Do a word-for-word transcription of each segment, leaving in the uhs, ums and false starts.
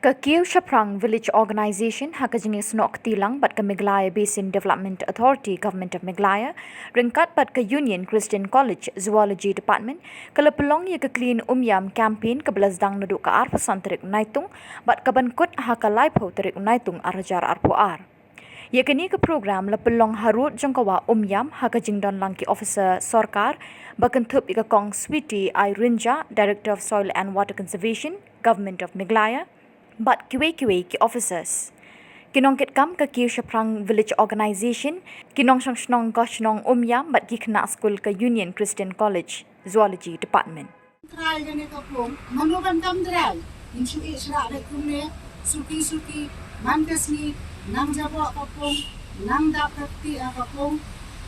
Ka Kiew Shaphrang Village Organisation ha ka jingïasnoh kti lang bad ka Meghalaya Basin Development Authority, Government of Meghalaya, ryngkat bad ka Union Christian College Zoology Department, ka la pynlong ïa ka Clean Umiam Campaign kaba la sdang naduh ka arphew san tarik Naitung bad ka ban kut ha ka laiphew tarik Naitung ar hajar arphew ar. Ïa kane ka program la pynlong harud jong ka wah Umiam ha ka jingdon lang ki officer sorkar, ba kynthup ïa ka Kong Sweety I Rynjah, Director of Soil and Water Conservation, Government of Meghalaya, bad kiwei kiwei ki officers. Ki nongkitkam ka Kiew Shaphrang Village Organisation, ki nongshong shnong Goh Shnong Umiam bad ki khynnah skul ka Union Christian College Zoology Department. Trai kane ka pung, mano ban kam trai? Ngi shu ïeh shrah beit kumne, suki suki, man ka sngi, nang jaboh ka pung, nang dap ka kti ha ka pung.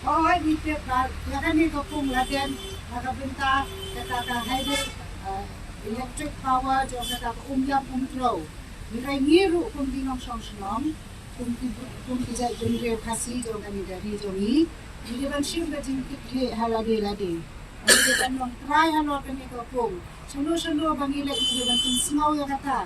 Oi, ngi tip ba ïa kane ka pung la den ha ka bynta kata ka hydro, eh, electric power jong kata ka Umiam Umtrew. Ngi ruh kum ki nongshong shnong, kum ki, kum ki jait bynriew Khasi jong kane ka ri jong ngi, ngi dei ban shim ka jingkitkhlieh ha lade lade. Ngi dei ban long trai halor kane ka pung. Shano shano ba ngi leit ngi dei ban pynsngew ïa kata.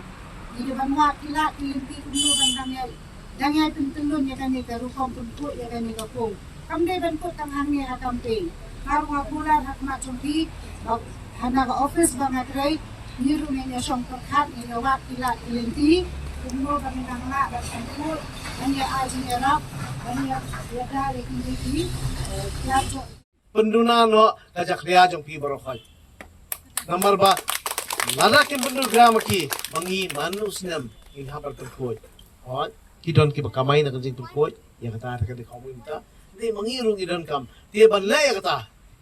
Ngi dei ban wad ki lad ki lynti kumno ban dang ïai, dang ïai pyntyllun ïa kane ka rukom pynkhuid ïa kane ka pung. Kam dei ban kut tang hangne ha campaign. Nga ruh nga kular ha khmat jong phi, ba hana ka office ba nga trei, ngi ruh ngin ïa shong pyrkhat, ngin ïa wad ki lad ki lynti kumno ba ngin nang lah ban pynkhuid, ban ïa ai jingïarap, ban ïa, ïa da ïa ki lynti, eh, ïa jong Pynduna noh ka jakhlia jong phi baroh khoit. Namar ba lada kim pyndonkam ïa ki, ma ngi man u snem ngi hap ban pynkhuid. Hooid, ki don kiba kamai na ka jingpynkhuid, ïa kata ka dei ka mut mynta. Te ma ngi ruh ngi donkam. Te ban leh ïa kata,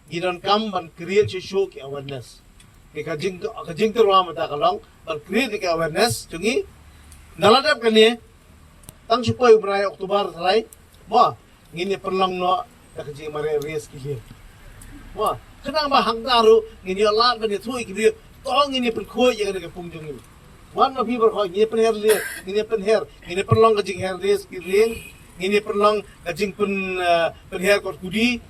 ngi donkam ban create shuh shuh ki awareness. Te ka jing, ka jingtyrwa mynta ka long ban create ki awareness jong ngi. Nga la dep kane, tang shu poi u bnai October trai, mo, ngin ïa pynlong noh da ka jingmareh race ki lieng. Mo, khnang ba hangta ruh ngin ïa lad ban ïathuh ïa ki briew, to ngin ïa pynkhuid ïa kane ka pung jong ngi. Wan ma phi baroh, ngin ïa pynher lieng, ngin ïa pynher, ngin ïa pynlong ka jingher race ki lieng, ngin ïa pynlong ka jingpyn, eh, pynher kot kudi.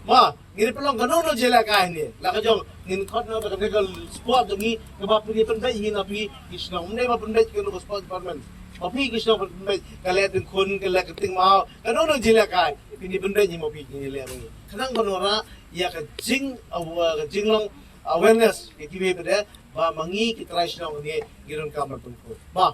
Mo, ngin ïa pynlong kano kano jingïalehkai hangne. La ka jong, ngin khot noh da kane ka sport jong ngi, kaba pynbeit ïa ngi na phi ki shnong. Ym dei ba pynbeit kano ka sport department. Ma phi ki shnong pynbeit, ka leh dyngkhun, ka leh kyrting maw, kano kano jingïalehkai. Phin ïa pynbeit ïa ngi ma phi ki jingïaleh ma ngi. Khnang ban wanrah ïa ka jing, aw-, ka jinglong awareness ïa kiwei pat de, ba ma ngi ki trai shnong hangne ngi donkam ban pynkhuid. Ba,